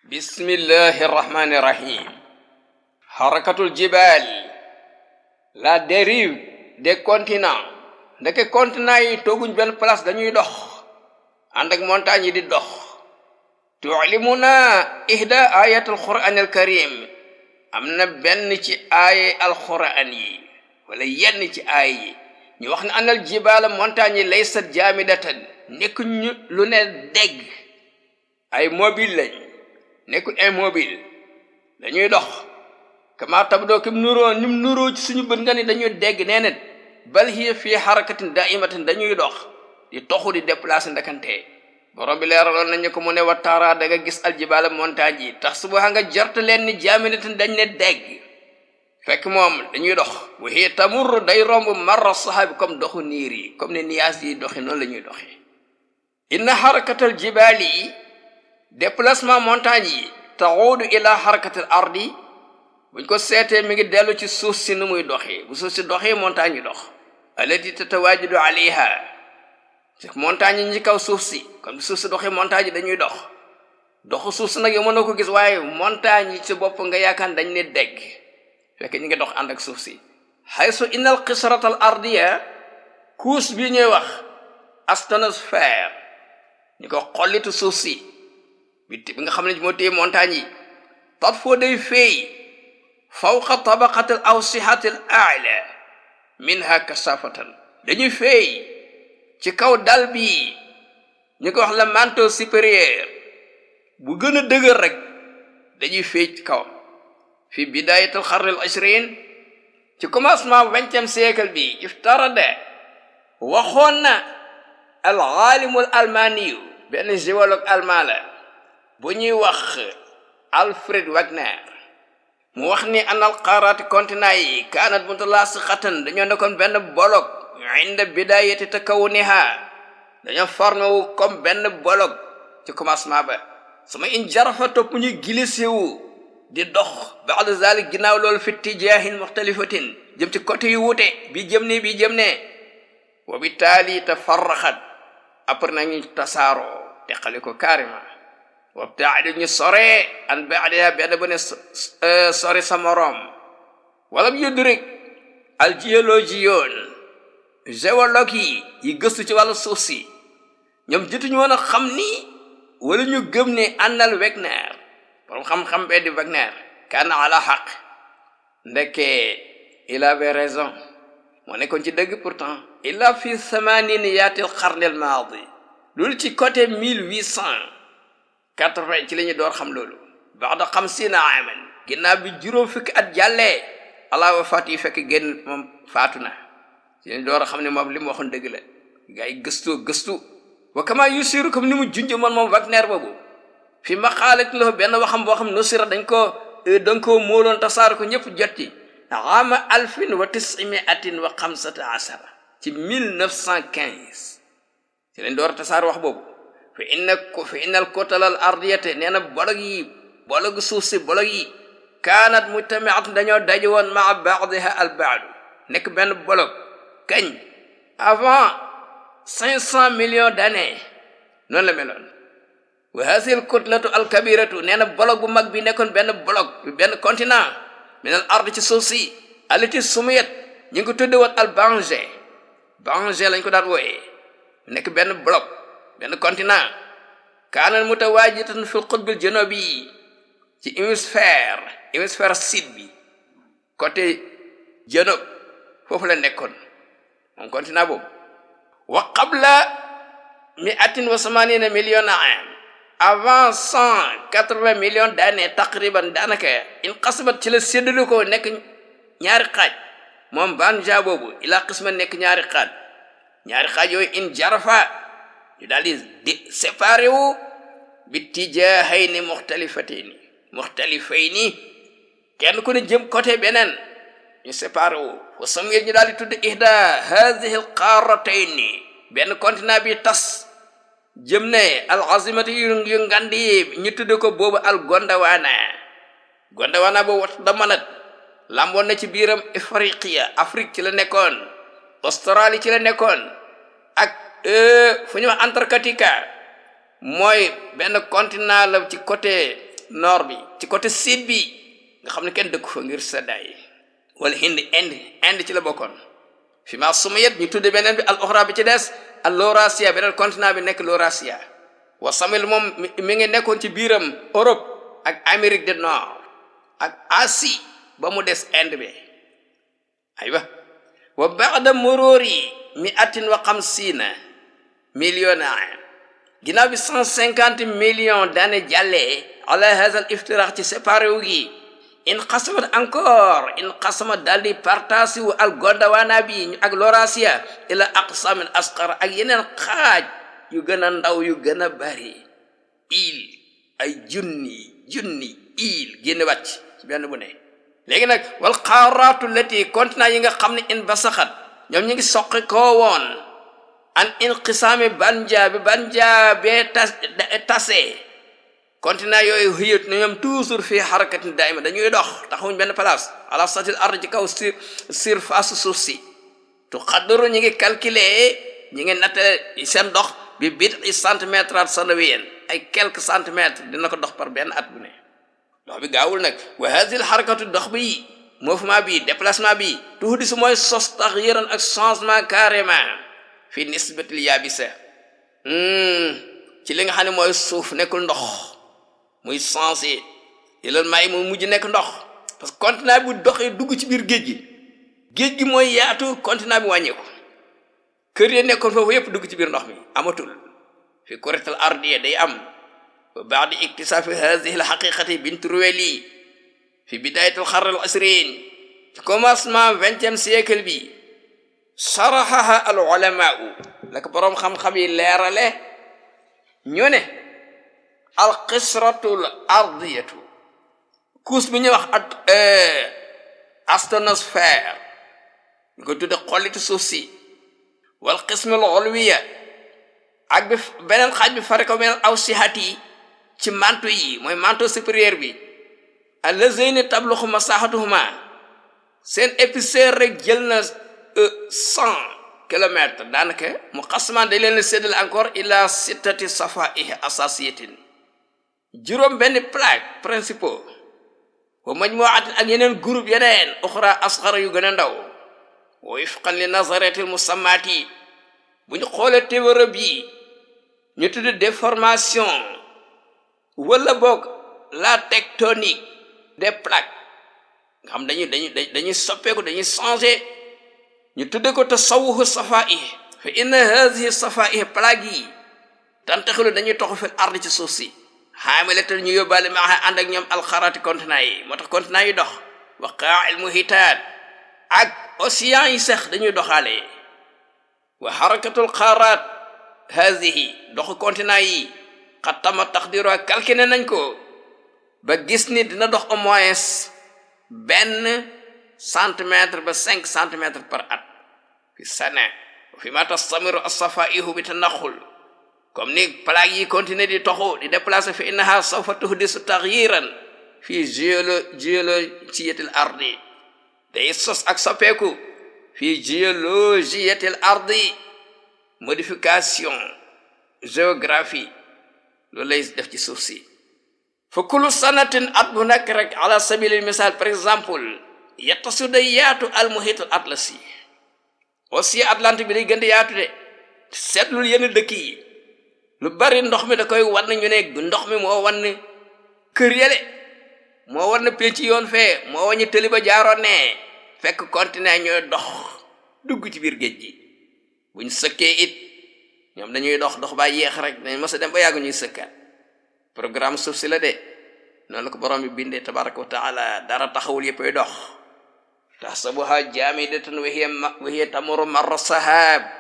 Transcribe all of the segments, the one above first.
Bismillahi rahmani rahim. Harakatul jibal, la dérive des continents. Ndeke continent yi tooguñ benn place dañuy dox ànd ak montagne yi di dox. tu'limuna ihda ayatul quranil karim, am na benn ci aaye alquran yi wala yenn ci aay yi ñu wax ne anal jibala montagne yi laysat jamidatan, nekkuñ lu ne dégg, ay mobile lañ, nekkul immobile, dañuy dox. kama tabdoo kim nuroo ci suñu bët nga ni dañuy dégg, nee na bal hiya fii harakatin daimatin, dañuy dox di toxu di déplacer ndakante. borom bi leeraloon nañu ko mu ne wa tara da nga gis aljibaala montagne yi tax subaxa nga jort leen ni jaamidatin dañ ne dégg, fekk moom dañuy dox. wa hiya tamurru day romb marra sahabi, comme doxu niir yi, comme ne niyaas yi doxi noonu la ñuy doxi. inna harakatal jibaali yi, déplacement montagne yi, taxuudu ila harakatil ardi, buñ ko seetee mi ngi dellu ci suuf si nu muy doxee. bu suuf si doxee montagne yi dox. allati tatawajudu alayha, montagne yi ñi kaw suuf si, comme suuf si doxee montagne yi dañuy dox. doxu suuf si nag yow mën na ko gis, waaye montagne yi ci bopp nga yaakaar dañ ne dégg, fekk ñu ngi dox ànd ak suuf si. haysu innal qisratal ardiya, couche bi ñuy wax asténosphère, ñu ko xollitu suuf si bi nga xam ne moo téye montagne yi, tat foo day feey fawqa tabaqatil awsihatil a'la minha kasafatan, dañuy feey ci kaw dal bi ñu ko wax la manteau supérieur bu gën a dëgër rek, dañuy feey ci kaw. fi bidayatil qarnil 20, ci commencement 20e siècle bi, iftarada waxoon na al alimul almaniyu, benn géologue allemand la bu ñuy wax Alfred Wegener, mu wax ni anal qaarati continent yi kaanat mutalasiqatan, dañoo nekkoon benn bolog inda bidayati takawuniha, dañoo formé wu comme benn bolog ci commencement ba. sama in jarafa topp ñu glissé wu di dox ba'da zalik ginnaaw loolu fi tijaahin muxtalifatin, jëm ci côté yu wuute, bi jëm ne bi jëm ne. wa bitaali tafarraxat, après nañu tasaaroo teqali ko carrément. wabtaadu ñu sore an baadiha, benn bu ne sore sa moroom. walam yudrik al géologiyoon, géologue yi gëstu ci wàllu suuf si, ñoom jotuñu woon a xam ni wala ñu gëm ne àndal Wegener, borom xam-xam bee di Wegener, kaana ala xaq, ndeke il avait raison, moo nekkoon ci dëgg. pourtant illa fi samaniniyatil qarnil maadi, loolu ci côté 1880 ci la ñu door xam loolu. ba'da 50 aaman, ginnaaw bi juróom fukki at jàllee, ala wafaat yi fekk génn moom faatu na, ci lañu door a xam ne moom li mu waxoon dëgg la. gaa yi gëstu wa kama yusiru, comme ni mu junj moom Wegener boobu, fi maqaalat lahu, benn waxam boo xam nusira dañ koo móoloon tasaar ko ñëpp jotti, ama 1915, ci 1915 ci lañ door a tasaar wax boobu. fa innal kotalal ardiyate, nee na bolog suuf si, bolog yi kaanat mujtami'at, dañoo daje woon maa ba'diha al ba'du, nekk benn bolog kañ avant 500 millions d'années, noonu la meloon. wa hadhihi al kutlatu al kabiratu, nee na bolog bu mag bi nekkoon benn bolog, benn continent min al ard ci suuf si, allati sumiyat, ñu ngi ko tudde woon al Bangé lañ ko daan wooyee, nekk benn bolog, benn continent. kaanal mutawaajitan fil qutbil janubi, ci hémisphère sud bi, côté janub, foofu la nekkoon moom continent boobu. wa qabla 180 millions am, avant 180 millions d'années taqriban, daanaka inqasamat, ci la séddalu ko nekk ñaari xaaj, moom Banja boobu ila qisma, nekk ñaari xaaj yooyu in jarafa, ñu daal di séparé wu bi tijahayni muxtalifayni, kenn ku ne jëm côté beneen, ñu séparé wu. wa samiyat, ñu daal di tudd ihda hadhihi al qaratayni, benn continent bi tas jëm ne al azimati yu ngandi, ñu tudd ko boobu al Gondwana boobu wat damanat, lamboon na ci biiram Afrique ci la nekkoon, Australie ci la nekkoon, ak fu ñu wax Antarctica, mooy benn continent la ci côté nord bi ci côté sud bi nga xam ne kenn dëkku fa ngir seddaay wala Inde ci la bokkoon fi ma sumayet ñu tudde beneen bi al uxra bi ci des al Laurasia beneen continent bi nekk Laurasia wa samil moom mi ngi nekkoon ci biiram Europe ak Amérique du Nord ak Asie ba mu des Inde bi aywa wa ba'da mururi 150 millions ginnaaw bi 150 millions d'années jàllee ala hadha al iftiraq ci séparé wu gi in qasama daldi partasi wu al Gondwana bi ak Laurasia ila aqsamin asqar ak yeneen xaaj yu gën a ndaw yu gën a bari ay junni génn wàcc ci benn bu ne léegi nag wal qaaratu lati continent yi nga xam ne in basaxat ñoom ñu ngi soqi koo woon an inqisaami banja bee tase continent yooyu xëyat na ñoom toujours fii xarakatin daima dañuy dox taxawuñ benn place ala satil ard ci kaw surface suuf si tu xaddaru ñu ngi calculer ñi ngi natte seen dox bi bid'i centimètres sanawiyan ay quelques centimètres dina ko dox par benn at bu ne dox bi gaawul nag wa hadhihi xarakatu dox bi mouvement bi déplacement bi tuhdisu mooy sos taxyiran ak changement carrément fi nisbatil yabisa ci li nga xam ne mooy suuf nekkul ndox muy sensé ilal may mu mujj nekk ndox parce que continent bi doxee dugg ci biir géej gi mooy yaatu continent bi wàññeeku kër yi nekkoon foofu yépp dugg ci biir ndox mi amatul fi kuratul ardiya day am wa ba'da iktisaafi hadhihi al haqiqati bint Ruwayli fi bidayatil qarn al 20 ci commencement 20e siècle bi sarahaha al ulama'u la ko boroom xam-xam yi leerale ñu ne al qisratul ardiyatu couche bi ñuy wax asténosphère ñu ko tudde xollitu suuf si wal qismul ulwiya ak bi beneen xaaj bi fare ko beneen aw sihati ci manto yi mooy manto supérieur bi allazayni tabluxu masahatuhuma seen épaisseur rek jël na 100 kilomètres daanaka mu xasman day leen séddale encore ila sittati safaihi asasiyatin juróom benn plaque principaux wa majmuatin ak yeneen groupe yeneen uxra asxara yu gën a ndaw wa wifqan li nazaratil musammati bu ñu xoolee théorie bi ñu tudde déformation wala boog la tectonique des plaques nga xam dañuy soppeeku dañuy changer ñu tudde ko tasawuhu safaih fa inna hadhihi safaih plaques yi tantaxilu dañuy toxu fil ard ci suuf si xaamilatan ñu yóbbaale maa ànd ak ñoom alxaraati continent yi moo tax continent yi dox wa qaa'il muhitaat ak océan yi sax dañuy doxaale wa harakatul qaaraat hadhihi doxu continent yi xat tama taqdiru calculé nañ ko ba gis ni dina dox au moins 1 centimètre ba 5 centimètres par at fi sana fi ma tastamiru as-safaihu bi tanaxul comme ni plaques yi continuer di toxu di déplacer fi innaha sawfa tuhdisu taghyiran fi géologiyatil ardi day sos ak soppeeku fi géologiyatil ardi modification géographie loolu lay def ci suuf si fa kullu sanatin at bu nekk rek ala sabilil misal par exemple yettasu day yaatu al muhitul atlasi aussi Atlantique bi day gën di yaatu de seetlul yenn dëkk yi lu bari ndox mi da koy wan ñu ne ndox mi moo wan kër yele moo wan penc yoon fee moo wañu tëli ba jaaroon ne fekk continent ñooy dox dugg ci biir géej gi buñ sëkkee it ñoom dañuy dox ba yéex rek dañ mës a dem ba yàgg ñuy sëkkaat programme suuf si la de noonu la ko borom bi bindee tabaraka wa taala dara taxawul yëppay dox tahsabuha jamidatan wa hiya tamurru marra sahab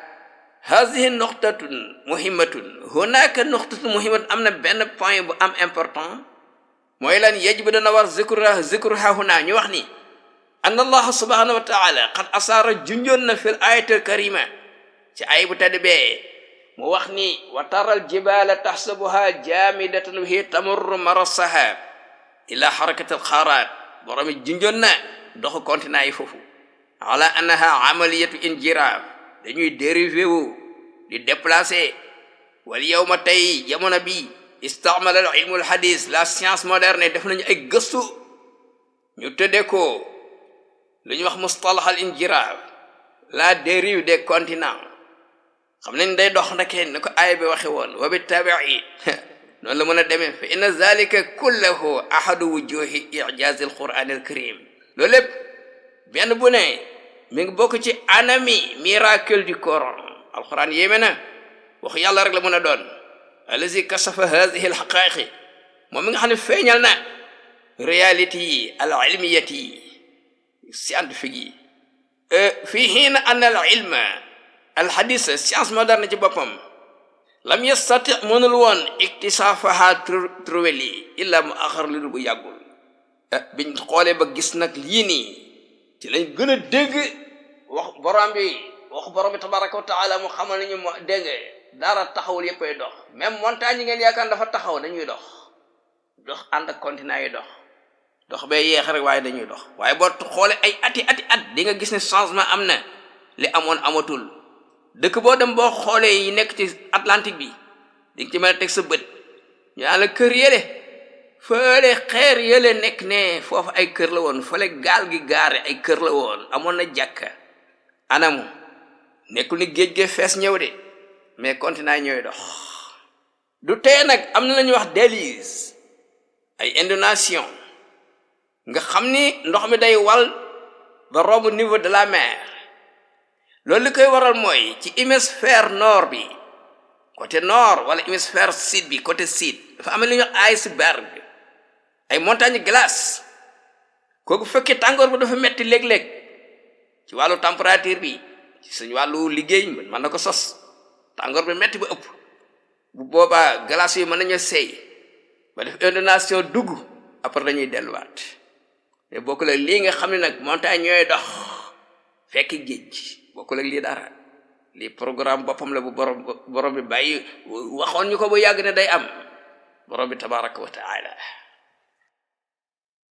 hadhihi nuqtatun muhimmatun hunaka nuqtatun muhimmatun am na benn point bu am important mooy lan yajibu dana war zikruha huna ñu wax ni anna allah subhanahu wa taala qad asara junjoon na fil ayatil karima ci ay bu tedd bee mu wax ni wa taral jibala tahsabuha jamidatan wa hiya tamurru marra sahab ila harakatil qarat borom junjoon na doxu continent yi foofu ala annaha amaliyatu injiraf dañuy dérivé wu di déplacer wal yawma tey jamono bi istamala al ilmu al hadis la science moderne def nañu ay gëstu ñu tëddee ko lu ñu wax mustalah al injirab la dérive des continents xam nañ day dox ndake ni ko aaya bi waxe woon wa bi tabi'i noonu la mën a demee fa inna zalika kullahu ahadu wujuhi i'jaz al quran al karim loolu lépp benn bu ne mi ngi bokk ci anami miracle du coran alquran yéeme na wax yàlla rek la mën a doon allazi kasafa hadhihi al haqaiqi moom mi nga xam ne feeñal na réalité yi al ilmiyati yi scientifique yi fii hiina anna al ilma al hadith science moderne ci boppam lam yastati mënul woon iktisaafaha trouvé lii illa mu axar lu dul bu yàggul biñ xoolee ba gis nag lii nii ci lañ gën a dégg wax borom bi tabaraka wa taala mu xamal nañu mo dégg dara taxawul yëppay dox même montagne yi ngeen yaakaar dafa taxaw dañuy dox ànd ak continent yi dox bee yeex rek waaye dañuy dox waaye boo xoolee ay ati at di nga gis ne changement am na li amoon amatul dëkk boo dem boo xoolee yi nekk ci Atlantique bi di nga ci mën a teg sa bët ñu naan la kër yële fële xeer yële nekk ne foofu ay kër la woon fële gaal gi gaare ay kër la woon amoon na jàkka anamu nekkul ni géej ge fees ñëw de mais continent yi ñooy dox du tee nag am na la ñuy wax déluge ay inondation nga xam ni ndox mi day wal ba romb niveau de la mer loolu li koy waral mooy ci hémisphère nord bi côté nord wala hémisphère sud bi côté sud dafa am lu ñuy wax iceberg ay montagne glace kooku fekkee tàngoor ba dafa metti léeg-léeg ci wàllu température bi ci suñu wàllu liggéey mën na ko sos tàngoor bi metti ba ëpp bu boobaa glace yi mën nañu seey ba def inondation dugg après dañuy delluwaat mais bokkul ak lii nga xam ne nag montagne ñooy dox fekk géej bokkul ak lii dara lii programme boppam la bu borom bi bàyyi waxoon ñu ko bu yàgg ne day am borom bi tabaraka wa taala